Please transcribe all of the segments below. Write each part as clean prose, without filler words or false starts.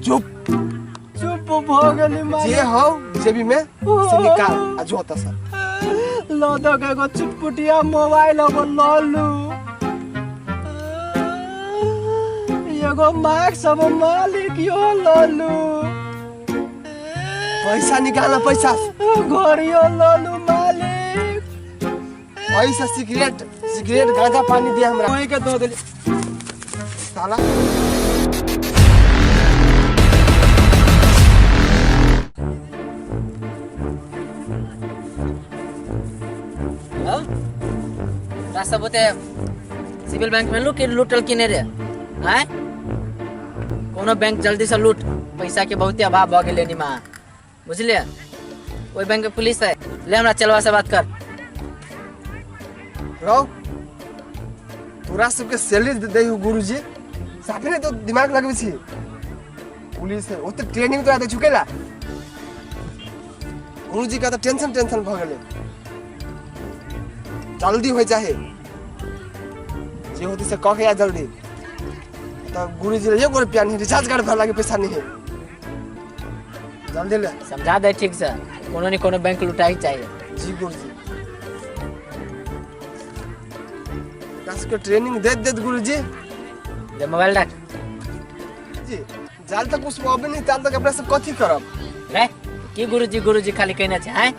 चुप। चुप भऽ गेली मालिक। जे हौ जेबी में से निकाल आ जो ओतऽ से। लऽ दऽ के एगो चुटपुटिया मोबाइल एगो लऽ लू, एगो मास्क सब मालिक यो लऽ लू। पैसा निकाल, पैसा। घड़ियो लऽ लू मालिक। पैसा, सिगरेट, सिगरेट, गांजा पानी दे हमरा। वहीं के दऽ देली। साला तोरा सब बुते सिविल बैंक में लूट लूटल कि नहि रे? आँय, कोनो बैंक जल्दी से लूट, पैसा के बहुते अभाव भऽ गेलै निमा, बुझलियै? ओहि बैंक के पुलिस है, ले हमरा चलवा से बात कर। रहो, तोरा सबके सैलरी दै हो गुरुजी, साफे नहीं तो दिमाग लगबै छी। पुलिस है ओते ट्रेनिंग तोरा दै छु केला? गुरुजी का तऽ टेंशन टेंशन भऽ गेलै। जल्दी होइ चाहे जे होती से कह के आ जल्दी। तऽ गुरुजी ले एगो रुपया नहीं, रिचार्ज कार्ड भर लागे पैसा नहीं है, जल्दी ले। समझा दे ठीक से, कोनो ने कोनो बैंक लुटाई चाहिए। जी गुरुजी, एकरा सबके ट्रेनिंग देत देत गुरुजी। ले मोबाइल रख। जी, जाल तक कुछ अबे नहीं ताल तक अपना सब कथी करब? रे की गुरुजी गुरुजी खाली कहने छै? हैं,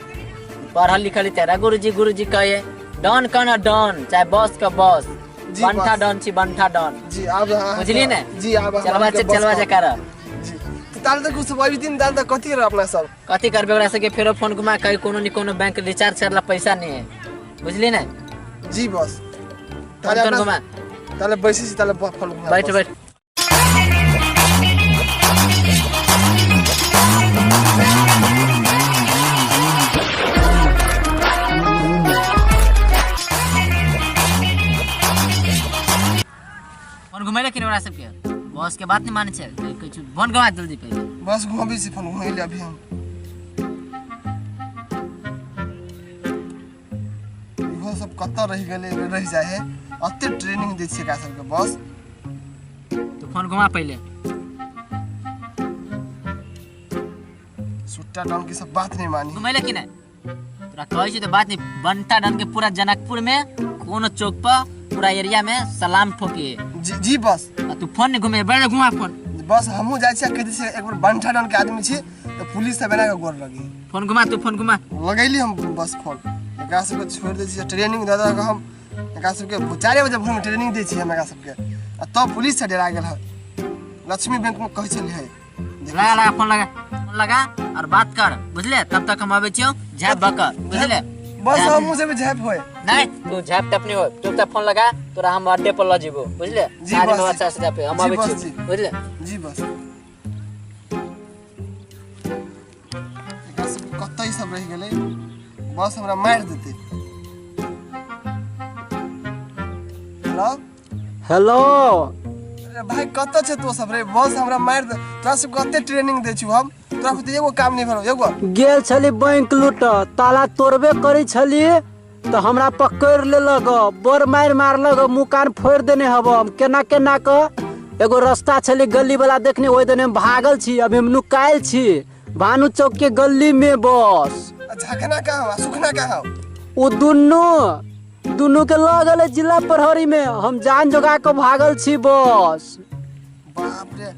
पढ़ल लिखल तेरा गुरुजी गुरुजी कहे डॉन कना डॉन, चाहे बॉस का बॉस। जी, बंठा बॉस। डॉन छी, बंठा डॉन। जी, आब अहाँ- बुझलियै ने? जी, आब अहाँ चलबा के छै, बस चलबा छै कहब। कर। जी, तऽ ताल तक कुछ अबे दिन ताल तक कथी करब अपना सब? कथी करबे? ओकरा सबके फेरो फोन घुमा कही कोनो ने कोनो बैंक रिचार्ज करला पैसा नहीं है, बुझली ने? जी बस। फोन ताले तोन अपना घुमा। ताले बैसी छी, ताले फोन घुमा। बैठ। बस। बैठ। फोन घुमेले कि ओकरा सबके? बॉस के बात नहीं माने छै, कहै छै फोन घुमा जल्दी पहिले। बस घुमाबै छी, फोन घुमेले अभी हम। इहो सब कतऽ रहि गेलै, रहि जाइ है। अते ट्रेनिंग दै छियै एकरा सबके बस। तू फोन घुमा पहिले। सुट्टा डॉन की सब बात नहीं मानी। घुमेले कि नहीं? तोरा कहै छी तऽ बात नहीं। बंटा डन के पूरा जनकपुर में कोनो चौक पर पूरा एरिया में सलाम ठोके। जी जी बस। आ तू फोन नहीं घुमे, बड़े घुमा फोन। बस, हमहूँ जाइ छियै, कहै छियै एक बेर बंठा डॉन के आदमी छी तऽ पुलिस सब एना के गोर लगी। फोन घुमा, तू फोन घुमा। लगैली हम बस फोन। एकरा सबके छोड़ि दै छियै, ट्रेनिंग दऽ दऽ कऽ हम एकरा सबके 4 बजे भोरमे ट्रेनिंग दै छियै हम एकरा सबके, आ तब पुलिस से डरा गेल है। लक्ष्मी बैंक में कहै छलियै है। लगा, लगा फोन, लगा फोन, लगा और बात कर, बुझले? तब तक हम आबै छियौ झाप बकर, बुझले? बस, हमहूँ सब झाँप होय। नहीं, तू झाप टप नहीं हो। तू तब फोन लगा, तोरा हम अड्डे पर ल जेबो, बुझले? जी, साँझ बस। में अच्छा से जापे हम जी, आबै बस, छियौ। जी। बुझले? जी बस। एकरा सब कतऽ ई सब रहि गेलै? बस हमरा मारि देतै। हेलो। हेलो। अरे भाई, कतऽ छै तो सब रे? बस हमरा मारि दे। तोरा सब कते ट्रेनिंग दै छियौ हम, तोरा बुते एगो काम नहि भेलौ एगो। गेल छली बैंक लूट, ताला तोड़बे करै छली तऽ हमरा पकड़ि लेलक, बड़ मारि मारलक, मुँह कान फोड़ि देने हब। हम केना केना कऽ एगो रास्ता छलै गली वाला देखने, ओहि देने हम भागल छी। अभी हम नुकायल छी भानु चौक के गली में बस। आ झखना कहाँ हौ आ सुखना कहाँ हौ? ओ दुनू दुनू के लऽ गेलै जिला प्रहरी में, हम जान जोगा कऽ भागल छी बस। बाप रे,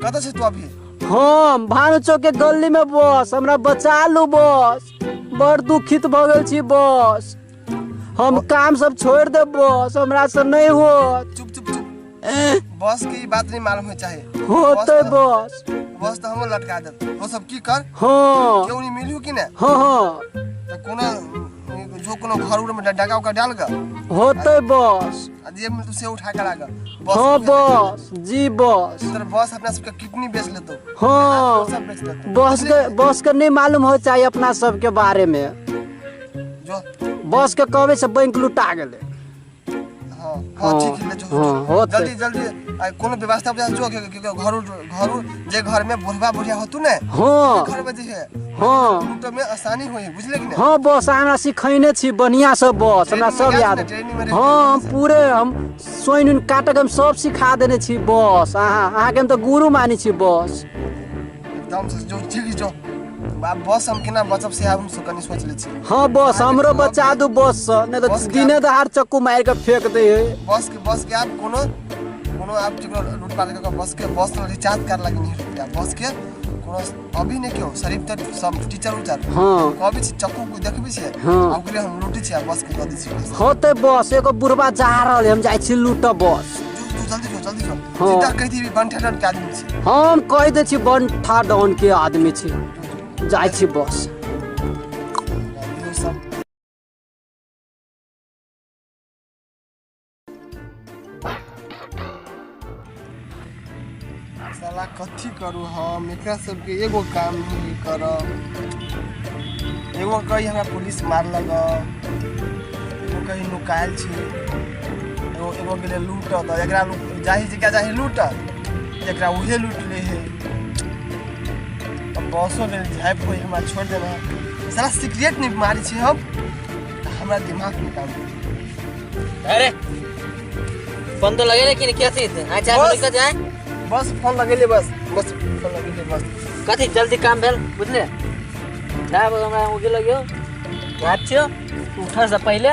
कतऽ छै तू अभी? हम भानु चौक के गली में बस, हमरा बचा लू बस, बड़ दुखित भऽ गेल छी बस। हम काम सब छोड़ देब बस, हमरा से नहीं होत। चुप चुप चुप, बस के ई बात नहीं मालूम होय चाहे। होते बस। बस तऽ हमरो लटका देत। ओ सब की कर। हाँ। केहू नहीं मिलू कि ने? हाँ हाँ। तऽ कोनो जो कोनो घर उर में डगा उगा डाल ग। होते बस। आ जे मिलतौ से उठा के लाग बस। हाँ बस जी बस। तोर बस अपना सबके किडनी बेच लेतो। हाँ। सब बेच लेतो। बस के नहीं मालूम हो चाहिए अपना सबके बारे में। जो बस के कहबे से बैंक लुटा गेलै। हाँ। हाँ ठीक है, जो हाँ, होतै। जल्दी जल्दी आ कोनो व्यवस्था बुझा जो के के घर घर जे घर में बुढ़वा बुढ़िया होतु ने, हाँ। घर में जे है, हाँ। लूट में आसानी होई, बुझले कि ने? हाँ बस, हमरा सिखैने छी बढ़िया से बस, हमरा ट्रेनिंग सब में याद। गेल छी ने, ट्रेनिंग में हाँ, हम पूरे हम सोइन उइन काटक हम सब सिखा देने छी बस। अहाँके हम तऽ गुरु मानै छी बस। एकदम से जो ठीक जो बाप बस, हम केना बचब से आब हम कनी सोच ले छी। हाँ बस, हमरो बचा दू बस से, नहीं तऽ बस के दिने दहाड़ चक्कू मारि के फेंक दै है। बस के आब कोनो कोनो आब केकरो लूटपाट के बस के बस रिचार्ज कर लागी नहीं रुपया बस के कोनो अभी नहीं क्यों शरीफ तऽ सब टीचर उचर। हाँ। कहबी छी चक्कू को देखबी छी। हाँ। आ ओकरे हम लूटी छी आ बस के दऽ दै छी पैसा। होतै बस, एगो बुढ़बा जा रहल है, हम जाइ छी लूटऽ बस। तू जल्दी जो, जल्दी जो। हाँ। सीधा कहि दीबी बंठा के आदमी छी। हम कहि दै छी बंठा डाउन के आदमी छी, जाइ छी बस। इहो सब साला कथी करू हम, एकरा सबके एगो काम नहीं करब। एगो कही हमरा पुलिस मारलक, एगो कही नुकायल छी, एगो एगो गेलै लूटऽ तऽ एकरा जाही जकरा जाही लूटऽ एकरा उहे लूट ले है। अब बसो गेल झाँपि होई हमरा छोड़ि देना। साला सिगरेट नहीं मारै छी हम तऽ हमरा दिमाग में काम करै। अरे फोन तो लगे कि नहीं, क्या चीज अच्छा बस। दिक्कत है? बस फोन लगेलियै, बस बस फोन लगेलियै बस। कथी जल्दी काम भेल बुझले ना, हमरा उगे लगियो घाट छियो, उठऽ से पहिले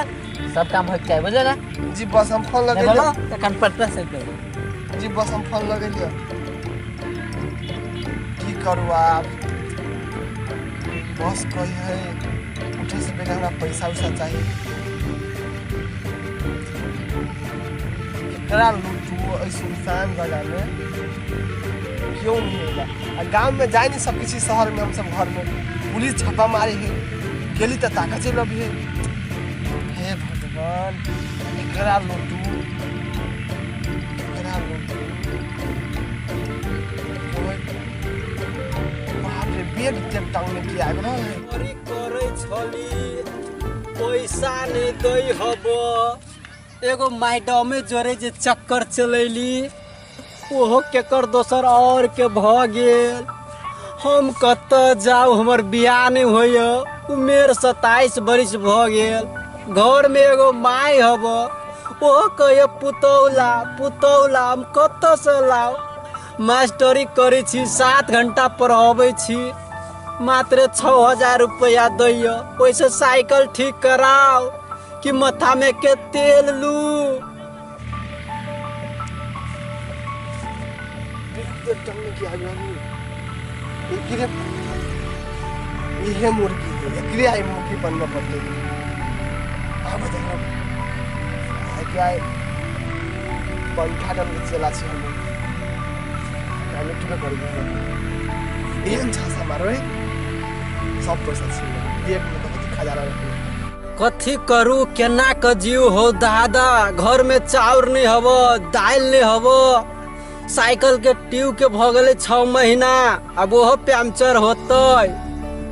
सब काम होइके चाही, बुझले ना? जी बस, हम फोन नहि लगेलियै। बोलो तखन पटना से करू। जी बस, हम फोन लगेलियै। की करू आब? बस कही है उठे से पहिले हमरा पैसा उसा चाही। केकरा लूटू एहि सुनसान जगहमे? क्यों नहीं होगा आ गाँवमे जा नहीं सकै छी। शहरमे हमसब घरमे पुलिस छापा मारे है, गेली तऽ ताकत चलि अबै है। हे भगवान, एकरा लूटू, एकरा लूटू? ओए, बाप रे, बेग तेग टांगने की आबि रहल है। चोरी करै छली, पैसा नहि दै हब। एगो मैडमे जोरे जे चक्कर चलैली, ओहो केकर दोसर और के भऽ गेल। हम कतऽ जाउ? हमर बियाह नहि होइए, उमेर 27 बरिस भऽ गेल। घरमे एगो माय हब, ओहो कहैए पुतहु ला, पुतहु ला। हम कतऽसँ लाउ? मास्टरी करै छी, 7 घंटा पढ़ाबै छी, मात्र 6000 रुपैआ दैय। ओहिसँ साइकिल ठीक कराउ कि माथामे के तेल लू? बेग तेग टांगने की आबि रहल है। एकरे इहे मुर्गी है, एकरे आई मुर्गी बनबऽ पड़तै। आब देखब आइ के आइ पंखा डन के चला छी हम, एकरा लुटबे करबै। एहन झांसा मारबै, सब पैसा छीन लेबै। बैग में कथी खजाना रखने। कथी करू, केना के जीव हो दादा? घर में चाउर नहीं हब, दालि नहीं हब। साइकिल के ट्यूब के भऽ गेलै 6 महीना, आब ओहो पंचर होतै।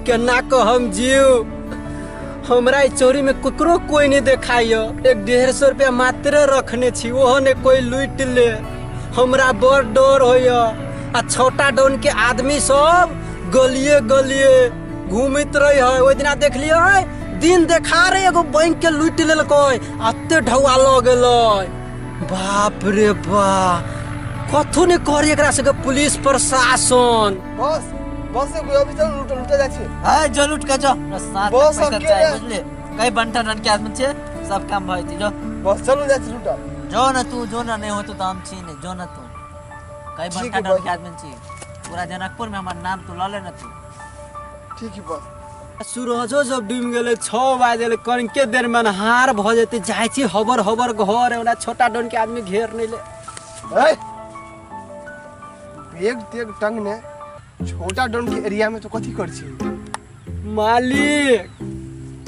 केना के हम जीव? हमरा ई चोरी में ककरो कोई नहीं देखाइय। 150 रुपया मात्र रखने छी, ओहो ने कोई लूटि ले। हमरा बड़ डर होइय। आ छोटा डोन के आदमी सब गलिए गलिए घूमैत रहे है। ओहि दिना देखलियै, दिन देखा रे एगो बैंक के लूटि लेलकै, एते ढौआ लऽ गेलै। बाप रे बा, कथू नहि करी एकरा सबके पुलिस प्रशासन। बस बस, एगो अभी चल, लूट लूटे जाइ छी। हाय, जो लूट के जो सात बस पैसा अकेले। चाही, बुझले? कई बंठा रन के आदमी छे, सब काम भऽ जेतै, जो। बस चलू, जाइ छी लूट। जो ना तू, जो ना, नहीं होतो तो हम छी नहीं, जो ना तू। कई ठीक बंठा है, डन बस। के आदमी छी, पूरा जनकपुर में हमर नाम तू लऽ ले ना तू। ठीक है बस। सूरजो जब डूबि गेलै, 6 बाजि गेलै, कनिके देर मे अन्हार भऽ जेतै। जाइ छी हबर हबर घर, ओना छोटा डोन के आदमी घेर नहि ले। ए, बैग तेग टंगने छोटा डोन के एरिया में तो कथी कर छी? मालिक,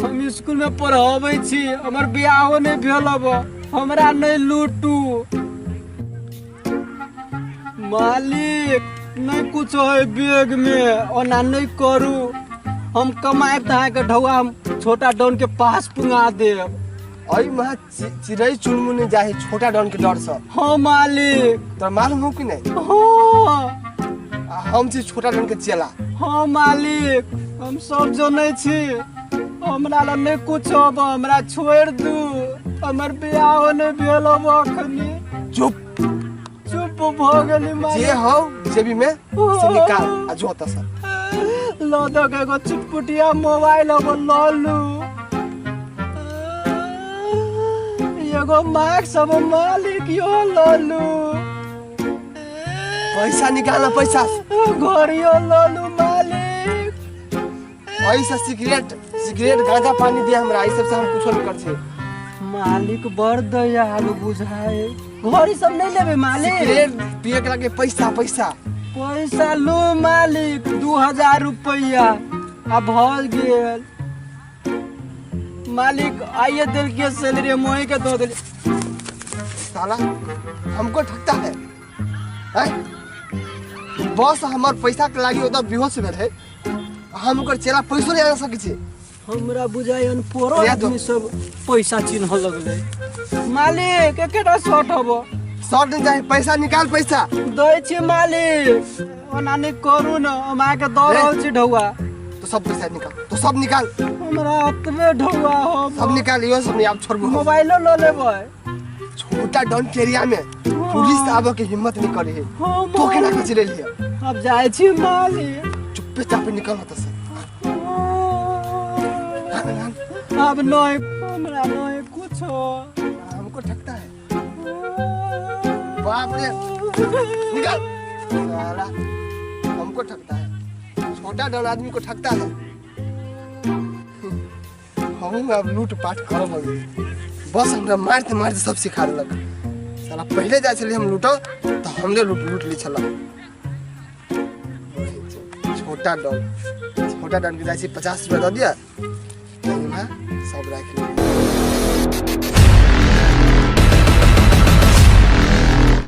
हम स्कूल में पढ़ाबै छी, हमर बियाहो नहि भेल अब, हमरा नहि लूटू मालिक। नहि कुछ है बैग में, ओना नहि करू। हम कमाएब तऽ अहाँके ढौआ हम छोटा डॉन के पास पुंगा देब। अई महा चिड़ै चुनमुनी जाए छोटा डन के डर से। हाँ मालिक। तोरा मालूम हो कि नहीं? हाँ। आ हम छी छोटा डन के चेला। हाँ मालिक, हम सब जनै छी। हमरा लग नहीं कुछ हब, हमरा छोड़ दू। हमर बियाह नहीं भेल हब अखनी। चुप चुप भ गेली मालिक। जे हौ जेबी में से निकाल आ जो तस। ल दो एगो चुटपुटिया मोबाइल हब ल लू। एगो मास्क हब मालिक यो ल लू। पैसा निकाल पैसा। घड़ियो ल लू मालिक। ऐसा सिगरेट सिगरेट गांजा पानी दिया हमरा, ई सब से हम कुछो नहीं कर छे। मालिक बड़ दयालु बुझाए। घड़ी सब नहीं लेबे मालिक? सिगरेट पिए के लागे पैसा पैसा पैसा लू मालिक। 2000 रुपया आ भ गेल मालिक। आइए दिल के सैलरी मोही के दो दिल। साला हमको ठगता है हैं? बस हमार पैसा के लागी ओदा बेहोश भेल है। हम ओकर चेला पैसो नहीं आ सकै छे। हमरा बुझाइ अनपढ़ आदमी सब पैसा चिन्ह लगले। मालिक एकेटा शर्ट हब। शर्ट नहीं चाही, पैसा निकाल पैसा। दै छी मालिक, ओना नहीं करू न, हम अहाँके दऽ रहल छी ढौआ। तो सब पैसा निकाल, तो सब निकाल। हमरा ओतबे ढौआ हब। सब निकाल, इहो सब नहीं आब छोड़बो। मोबाइलो ल लेबै। छोटा डन के एरिया में पुलिस आबऽ के हिम्मत नहीं करे है। तो केना के चले लिया? अब जाइ छी मालिक। चुप्पे चापे निकल होता से। अब नहीं, हमरा नहीं कुछ हो। हमको ठगता है। बाप रे, निकल साला, हमको ठगता है। छोटा डन आदमी को ठगता है। हम अब लूट पाट करब। बस हमरा मारते मारते सब सिखा देलक साला। पहले जाइ छलियै हम लूटऽ तऽ हमरे लूट लूट लै छलक। छोटा डन, छोटा डन के जाइ छी 50 रुपया दऽ दिअ, सब राखि।